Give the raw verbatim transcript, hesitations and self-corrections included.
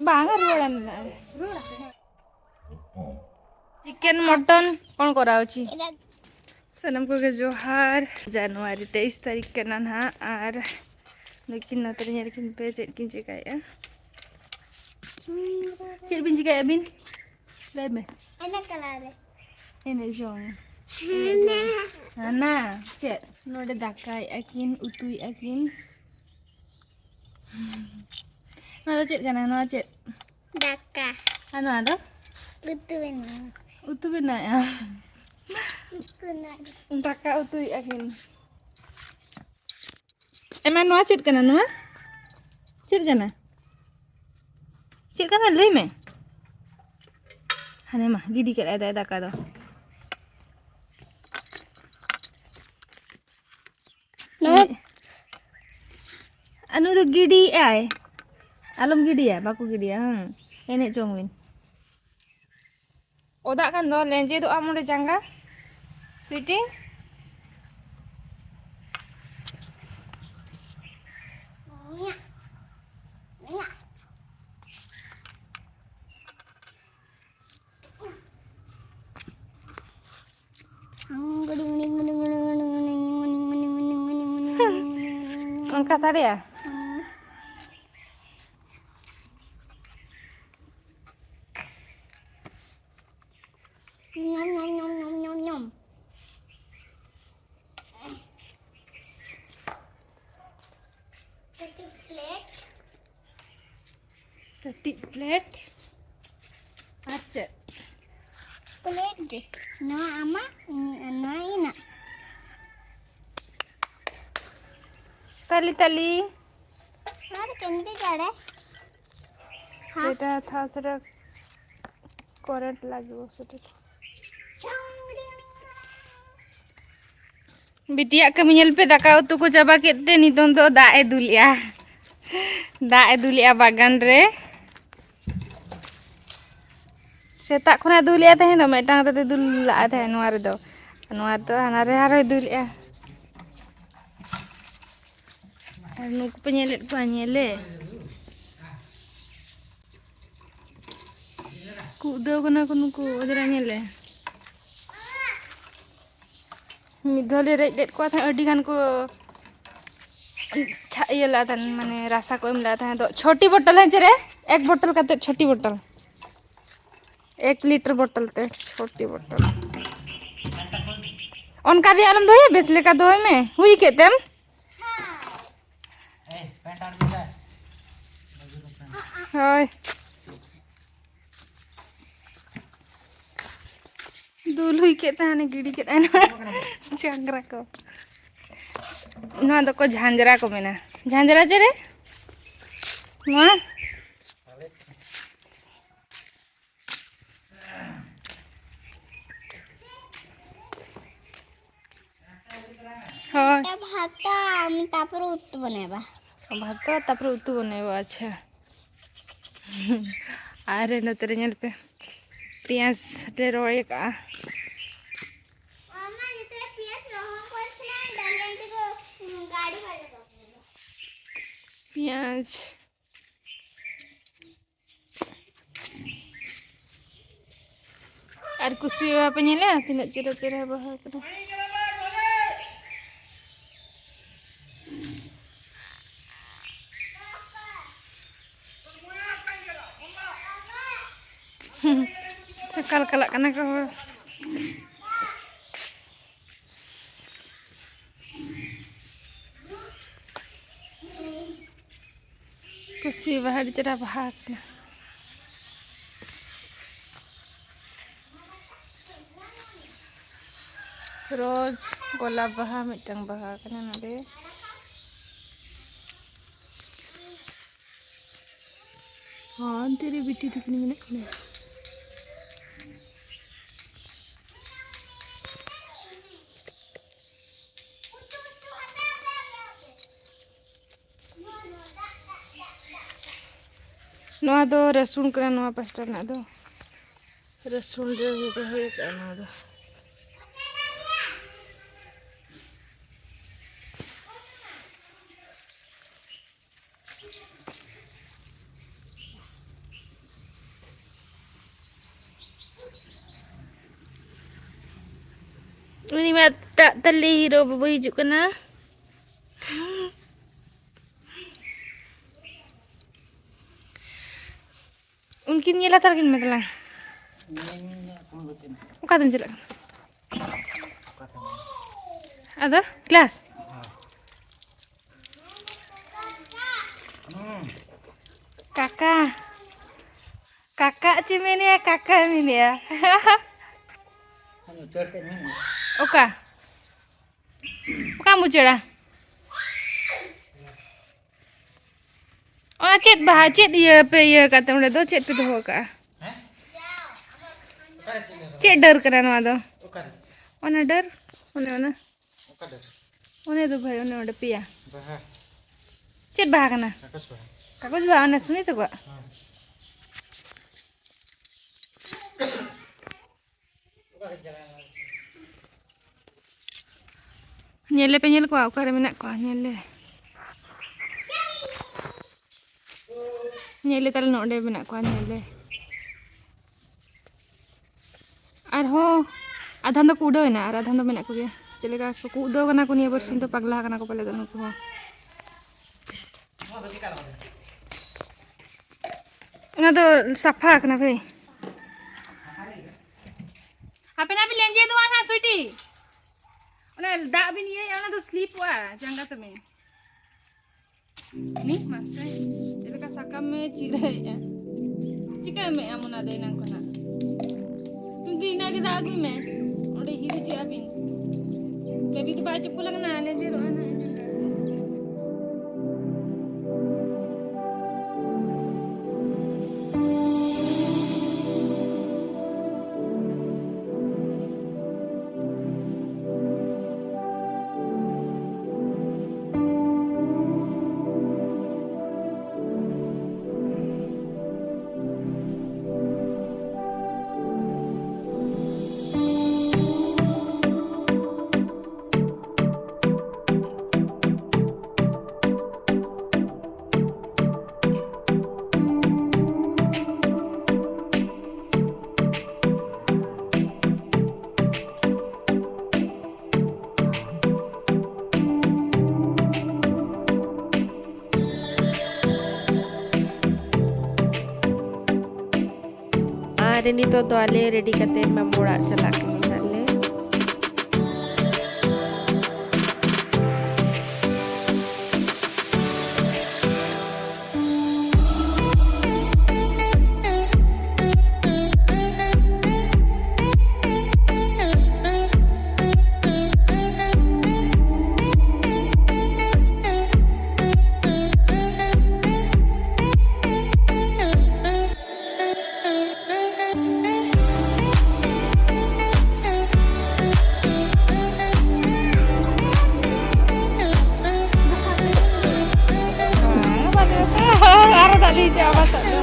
ᱵᱟᱝ ᱨᱩᱣᱟᱹᱲ ᱮᱱᱟ᱾ ᱪᱤᱠᱮᱱ ᱢᱚᱴᱚᱱ ᱠᱚᱱ ᱠᱚᱨᱟᱣ ᱩᱪᱤ? ᱥᱟᱱᱟᱢ ᱠᱚᱜᱮ ᱡᱚᱦᱟᱨ᱾ ᱡᱟᱱᱩᱣᱟᱨᱤ ᱛᱮᱭᱤᱥ ᱛᱟᱹᱨᱤᱠᱷ ᱠᱟᱱᱟ ᱱᱟᱦᱟᱜ, ᱟᱨ ᱱᱩᱠᱤᱱ ᱱᱚᱛᱮ ᱨᱮ ᱧᱮᱞ ᱠᱤᱱ ᱯᱮ ᱪᱮᱫ ᱠᱤᱱ ᱪᱮᱠᱟᱭᱮᱫᱼᱟ᱾ ᱪᱮᱫ ᱵᱤᱱ ᱪᱮᱠᱟᱭᱮᱫᱼᱟ ᱟᱹᱵᱤᱱ? ᱞᱟᱹᱭ ᱢᱮ᱾ ᱮᱱᱮᱡ ᱠᱟᱱᱟᱞᱮ᱾ ᱮᱱᱮᱡ ᱡᱚᱝ᱾ ᱦᱟᱱᱟ᱾ ᱦᱟᱱᱟ᱾ ᱪᱮᱫ? ᱱᱚᱰᱮ ᱫᱟᱠᱟᱭᱮᱫᱼᱟ ᱠᱤᱱ, ᱩᱛᱩᱭᱮᱫᱼᱟ ᱠᱤᱱ᱾ ᱱᱚᱣᱟ ᱫᱚ ᱪᱮᱫ ᱠᱟᱱᱟ? ᱱᱚᱣᱟ ᱪᱮᱫ? ᱫᱟᱠᱟ᱾ ᱟᱨ ᱱᱚᱣᱟ ᱫᱚ? ᱩᱛᱩ ᱵᱮᱱᱟᱣ᱾ ᱩᱛᱩ ᱵᱮᱱᱟᱣᱮᱫᱼᱟ᱾ ᱩᱛᱩ ᱵᱮᱱᱟᱣ᱾ ᱫᱟᱠᱟ ᱩᱛᱩᱭᱮᱫᱼᱟ ᱠᱤᱱ᱾ ᱮᱢᱟ, ᱱᱚᱣᱟ ᱪᱮᱫ ᱠᱟᱱᱟ? ᱱᱚᱣᱟ ᱪᱮᱫ ᱠᱟᱱᱟ? ᱪᱮᱫ ᱠᱟᱱᱟ? ᱞᱟᱹᱭ ᱢᱮ᱾ ᱦᱟᱱᱮ ᱢᱟ, ᱜᱤᱰᱤ ᱠᱮᱫ ᱟᱭ ᱫᱟᱠᱟ ᱫᱚ᱾ ᱱᱚᱣᱟ ᱟᱨ ᱱᱩᱭ ᱫᱚ ᱜᱤᱰᱤᱭᱮᱫ ᱟᱭ᱾ ᱟᱞᱚᱢ ᱜᱤᱰᱤᱭᱟ, ᱵᱟᱠᱚ ᱜᱤᱰᱤᱭᱟ᱾ ᱦᱮᱸ, ᱮᱱᱮᱡ ᱡᱚᱝ ᱵᱤᱱ᱾ ᱚᱫᱟᱜ ᱠᱷᱟᱱ ᱫᱚ ᱞᱮᱸᱡᱮᱫᱚᱜᱼᱟ ᱚᱸᱰᱮ ᱡᱟᱸᱜᱟ, ᱥᱩᱭᱴᱤ᱾ ᱚᱱᱠᱟ ᱥᱟᱰᱮᱭᱟ? ᱧᱚᱢ, ᱧᱚᱢ, ᱧᱚᱢ, ᱧᱚᱢ, ᱧᱚᱢ, ᱧᱚᱢ᱾ ᱠᱟᱹᱴᱤᱡ ᱯᱞᱮᱴ᱾ ᱠᱟᱹᱴᱤᱡ ᱯᱞᱮᱴ᱾ ᱟᱨ ᱪᱮᱫ? ᱯᱞᱮᱴ ᱜᱮ᱾ ᱱᱚᱣᱟ ᱟᱢᱟᱜ, ᱤᱧ-, ᱱᱚᱣᱟ ᱤᱧᱟᱹᱜ᱾ ᱛᱟᱞᱤ, ᱛᱟᱞᱤ᱾ ᱟᱨ ᱠᱮᱱᱫᱤ ᱡᱟᱲᱮ᱾ ᱦᱟ? ᱥᱮᱴᱟ ᱛᱷᱟ, ᱥᱮᱴᱟ ᱠᱚᱨᱮᱱᱴ ᱞᱟᱜᱤᱵᱚ ᱥᱮᱴᱟ᱾ ᱵᱤᱴᱤᱭᱟᱜ ᱠᱟᱹᱢᱤ ᱧᱮᱞ ᱯᱮ, ᱫᱟᱠᱟ ᱩᱛᱩ ᱠᱚ ᱪᱟᱵᱟ ᱠᱮᱫ ᱛᱮ ᱱᱤᱛᱚᱝ ᱫᱚ ᱫᱟᱜ ᱮ ᱫᱩᱞᱮᱜᱼᱟ᱾ ᱫᱟᱜ ᱮ ᱫᱩᱞᱮᱜᱼᱟ ᱵᱟᱜᱟᱱ ᱨᱮ᱾ ᱥᱮᱛᱟᱜ ᱠᱷᱚᱱᱟᱜ ᱫᱩᱞᱮᱜᱼᱟ, ᱛᱮᱦᱮᱧ ᱫᱚ ᱢᱤᱫᱴᱟᱝ ᱨᱮᱫᱚ ᱫᱩᱞ ᱞᱟᱜᱼᱟ ᱛᱟᱦᱮᱸᱫ ᱱᱚᱣᱟ ᱨᱮᱫᱚ᱾ ᱱᱚᱣᱟ ᱨᱮᱫᱚ ᱦᱟᱱᱟ ᱨᱮ ᱟᱨᱦᱚᱸᱭ ᱫᱩᱞᱮᱜᱼᱟ᱾ ᱟᱨ ᱱᱩᱠᱩ ᱯᱮ ᱧᱮᱞᱮᱫ ᱠᱚᱣᱟ ᱧᱮᱞᱮ? ᱩᱫᱟᱹᱣ ᱠᱟᱱᱟ ᱠᱚ ᱱᱩᱠᱩ, ᱚᱡᱽᱨᱟ ᱧᱮᱞ ᱞᱮ᱾ ᱢᱤᱫ ᱫᱷᱟᱣ ᱞᱮ ᱨᱮᱡ ᱞᱮᱫ ᱠᱚᱣᱟ ᱛᱟᱦᱮᱸᱫ, ᱟᱹᱰᱤ ᱜᱟᱱ ᱠᱚ ᱪᱷᱟ-, ᱤᱭᱟᱹ ᱞᱮᱫ ᱛᱟᱦᱮᱸᱫ, ᱢᱟᱱᱮ ᱨᱟᱥᱟ ᱠᱚ ᱮᱢ ᱞᱮᱫ ᱛᱟᱦᱮᱸᱫ᱾ ᱟᱫᱚ ᱪᱷᱚᱴᱤ ᱵᱚᱴᱚᱞ, ᱦᱮᱸ ᱪᱮ ᱨᱮ? ᱮᱠ ᱵᱚᱴᱚᱞ ᱠᱟᱛᱮ ᱪᱷᱚᱴᱤ ᱵᱚᱴᱚᱞ᱾ ᱮᱠ ᱞᱤᱴᱟᱨ ᱵᱚᱴᱚᱞ ᱛᱮ ᱪᱷᱚᱴᱤ ᱵᱚᱴᱚᱞ᱾ ᱚᱱᱠᱟ ᱫᱚ ᱟᱞᱚᱢ ᱫᱚᱦᱚᱭᱟ, ᱵᱮᱥ ᱞᱮᱠᱟ ᱫᱚᱦᱚᱭ ᱢᱮ᱾ ᱦᱩᱭ ᱠᱮᱫ ᱛᱮᱢ? ᱦᱳᱭ᱾ ᱫᱩᱞ ᱦᱩᱭ ᱠᱮᱫ ᱛᱟᱦᱮᱱ, ᱜᱤᱰᱤ ᱠᱮᱫ ᱟᱭ ᱱᱚᱣᱟ ᱡᱷᱟᱝᱨᱟ ᱠᱚ᱾ ᱱᱚᱣᱟ ᱫᱚᱠᱚ ᱡᱷᱟᱸᱡᱽᱨᱟ ᱠᱚ ᱢᱮᱱᱟ᱾ ᱡᱷᱟᱸᱡᱽᱨᱟ ᱪᱮ ᱨᱮ? ᱱᱚᱣᱟ? ᱦᱳᱭ᱾ ᱮᱴᱟ ᱵᱷᱟᱛᱟ, ᱛᱟᱯᱚᱨᱮ ᱩᱛᱩ ᱵᱟᱱᱟᱭᱵᱟ᱾ ᱵᱷᱟᱛᱟ, ᱛᱟᱯᱚᱨᱮ ᱩᱛᱩ ᱵᱟᱱᱟᱭᱵᱟ, ᱟᱪᱪᱷᱟ᱾ ᱟᱨ ᱱᱚᱛᱮ ᱨᱮ ᱧᱮᱞ ᱯᱮ, ᱯᱮᱸᱭᱟᱡᱽ ᱞᱮ ᱨᱚᱦᱚᱭ ᱟᱠᱟᱜᱼᱟ᱾ ᱢᱟᱢᱟ, ᱡᱮᱛᱮ ᱯᱮᱸᱭᱟᱡᱽ ᱨᱚᱦᱚᱭ ᱠᱚ ᱠᱷᱟᱱ ᱰᱟᱞᱮᱱ ᱛᱮᱠᱚ, ᱩᱸ, ᱜᱟᱹᱰᱤ ᱵᱟᱡᱮ ᱠᱚ᱾ ᱯᱮᱸᱭᱟᱡᱽ᱾ ᱟᱨ ᱠᱩᱥᱤ ᱵᱟᱯᱮ ᱧᱮᱞᱟ ᱛᱤᱱᱟᱹᱜ ᱪᱮᱦᱨᱟ ᱪᱮᱦᱨᱟ ᱵᱟᱦᱟ ᱠᱟᱱᱟ᱾ ᱨᱟᱠᱟᱞ ᱠᱟᱞᱟᱜ ᱠᱟᱱᱟ ᱠᱚ ᱦᱚᱲ᱾ ᱠᱩᱥᱤ ᱵᱟᱦᱟ ᱟᱹᱰᱤ ᱪᱮᱦᱨᱟ ᱵᱟᱦᱟ ᱟᱠᱟᱱᱟ᱾ ᱨᱳᱡᱽ ᱜᱳᱞᱟᱯ ᱵᱟᱦᱟ ᱢᱤᱫᱴᱟᱝ ᱵᱟᱦᱟ ᱠᱟᱱᱟ ᱱᱚᱰᱮ᱾ ᱦᱚᱸ, ᱚᱱᱛᱮ ᱨᱮ ᱵᱤᱴᱤ ᱛᱟᱹᱠᱤᱱ ᱢᱮᱱᱟᱜ ᱠᱤᱱᱟ᱾ ᱱᱚᱣᱟ ᱫᱚ ᱨᱟᱹᱥᱩᱱ ᱠᱟᱱᱟ, ᱱᱚᱣᱟ ᱯᱟᱥᱴᱟ ᱨᱮᱱᱟᱜ ᱫᱚ ᱨᱟᱹᱥᱩᱱ ᱨᱮ ᱨᱚᱦᱚᱭ ᱟᱠᱟᱫᱼᱟ ᱱᱚᱣᱟ ᱫᱚ᱾ ᱩᱱᱤ ᱢᱟ ᱮᱴᱟᱜ ᱛᱟᱞᱮ ᱦᱤᱨᱳ ᱵᱟᱹᱵᱩᱭ ᱦᱤᱡᱩᱜ ᱠᱟᱱᱟ᱾ ᱩᱱᱠᱤᱱ ᱧᱮᱞ ᱦᱟᱛᱟᱲ ᱠᱤᱱ ᱢᱮ ᱛᱟᱞᱟᱝ᱾ ᱚᱠᱟ ᱛᱮᱢ ᱪᱟᱞᱟᱜ ᱠᱟᱱᱟ? ᱟᱫᱚ ᱠᱞᱟᱥ? ᱠᱟᱠᱟ, ᱠᱟᱠᱟ ᱪᱮ ᱢᱮᱱᱮᱭᱟ, ᱠᱟᱠᱟ ᱢᱮᱱᱮᱭᱟ᱾ ᱚᱠᱟ? ᱚᱠᱟᱢ ᱩᱪᱟᱹᱲᱟ? ᱚᱱᱟ ᱪᱮᱫ ᱵᱟᱦᱟ, ᱪᱮᱫ ᱤᱭᱟᱹ ᱯᱮ ᱤᱭᱟᱹ ᱟᱠᱟᱫ ᱛᱮ ᱚᱸᱰᱮ ᱫᱚ? ᱪᱮᱫ ᱯᱮ ᱫᱚᱦᱚ ᱟᱠᱟᱫᱼᱟ? ᱦᱮᱸ? ᱚᱠᱟᱨᱮ ᱪᱮᱫ ᱞᱮᱠᱟ? ᱪᱮᱫ ᱰᱟᱹᱨ ᱠᱟᱱᱟ ᱱᱚᱣᱟ ᱫᱚ? ᱚᱠᱟᱨᱮ? ᱚᱱᱟ ᱰᱟᱹᱨ, ᱚᱱᱮ ᱚᱱᱟ᱾ ᱚᱠᱟ ᱰᱟᱹᱨ? ᱚᱱᱮ ᱫᱚ ᱵᱷᱟᱹᱭ, ᱚᱱᱮ ᱚᱸᱰᱮ ᱯᱮᱭᱟ᱾ ᱵᱟᱦᱟ᱾ ᱪᱮᱫ ᱵᱟᱦᱟ ᱠᱟᱱᱟ? ᱠᱟᱜᱚᱡᱽ ᱵᱟᱦᱟ᱾ ᱠᱟᱜᱚᱡᱽ ᱵᱟᱦᱟ, ᱚᱱᱮ ᱥᱩᱱᱤ ᱛᱟᱠᱚᱣᱟᱜ? ᱦᱮᱸ᱾ ᱧᱮᱞ ᱞᱮᱯᱮ ᱧᱮᱞ ᱠᱚᱣᱟ, ᱚᱠᱟᱨᱮ ᱢᱮᱱᱟᱜ ᱠᱚᱣᱟ? ᱧᱮᱞ ᱞᱮ, ᱧᱮᱞ ᱞᱮ ᱛᱟᱞᱮ, ᱱᱚᱰᱮ ᱢᱮᱱᱟᱜ ᱠᱚᱣᱟ, ᱧᱮᱞ ᱞᱮ᱾ ᱟᱨᱦᱚᱸ ᱟᱫᱷᱟᱱ ᱫᱚᱠᱚ ᱩᱰᱟᱹᱣ ᱮᱱᱟ ᱟᱨ ᱟᱫᱷᱟᱱ ᱫᱚ ᱢᱮᱱᱟᱜ ᱠᱚᱜᱮᱭᱟ᱾ ᱪᱮᱫ ᱞᱮᱠᱟ ᱠᱚ ᱩᱰᱟᱹᱣ ᱠᱟᱱᱟ ᱠᱚ, ᱱᱤᱭᱟᱹ ᱵᱟᱨ ᱥᱤᱧ ᱫᱚ ᱯᱟᱜᱽᱞᱟ ᱟᱠᱟᱱᱟ ᱠᱚ ᱯᱟᱞᱮ ᱫᱚ ᱱᱩᱠᱩ ᱦᱚᱸ᱾ ᱚᱱᱟ ᱫᱚ ᱥᱟᱯᱷᱟ ᱟᱠᱟᱱᱟ ᱵᱷᱟᱹᱭ᱾ ᱦᱟᱯᱮ ᱱᱟ ᱵᱤᱱ ᱞᱮᱸᱡᱮᱫᱚᱜᱼᱟ ᱱᱟᱦᱟᱜ ᱥᱩᱭᱴᱤ᱾ ᱚᱱᱟ ᱫᱟᱜ ᱵᱤᱱ ᱤᱭᱟᱹᱭᱟ, ᱚᱱᱟ ᱫᱚ ᱥᱞᱤᱯᱚᱜᱼᱟ ᱡᱟᱸᱜᱟ ᱛᱟᱵᱤᱱ᱾ ᱱᱤ ᱢᱟᱥᱮ, ᱪᱮᱫ ᱞᱮᱠᱟ ᱥᱟᱠᱟᱢ ᱮ ᱪᱤᱨᱟᱹᱭᱮᱜᱼᱟ? ᱪᱤᱠᱟᱹ ᱮᱢᱮᱜᱼᱟᱢ ᱚᱱᱟ ᱫᱚ ᱮᱱᱟᱝ ᱠᱷᱚᱱᱟᱜ? ᱴᱩᱝᱠᱤ, ᱤᱱᱟᱹ ᱜᱮ ᱫᱟᱜ ᱟᱹᱜᱩᱭ ᱢᱮ᱾ ᱚᱸᱰᱮ ᱦᱤᱨᱤᱡᱮᱜᱼᱟ ᱵᱤᱱ᱾ ᱵᱮᱵᱤ ᱫᱚ ᱵᱟᱭ ᱪᱩᱯᱩ ᱞᱟᱜᱱᱟ, ᱞᱮᱸᱡᱮᱫᱚᱜᱼᱟ ᱱᱟᱦᱟᱜ ᱮᱱᱟᱝ᱾ ᱟᱨ ᱱᱤᱛᱚᱜ ᱫᱚ ᱟᱞᱮ ᱨᱮᱰᱤ ᱠᱟᱛᱮ ᱢᱟᱢᱩ ᱚᱲᱟᱜ ᱪᱟᱞᱟᱜ ᱠᱟᱱᱟ ᱱᱟᱜ ᱞᱮ᱾ ᱟᱨᱚ ᱫᱟᱜ ᱞᱤᱧ ᱦᱤᱡᱩᱜᱼᱟ ᱟᱵᱟᱨ ᱥᱟᱵ ᱫᱚ᱾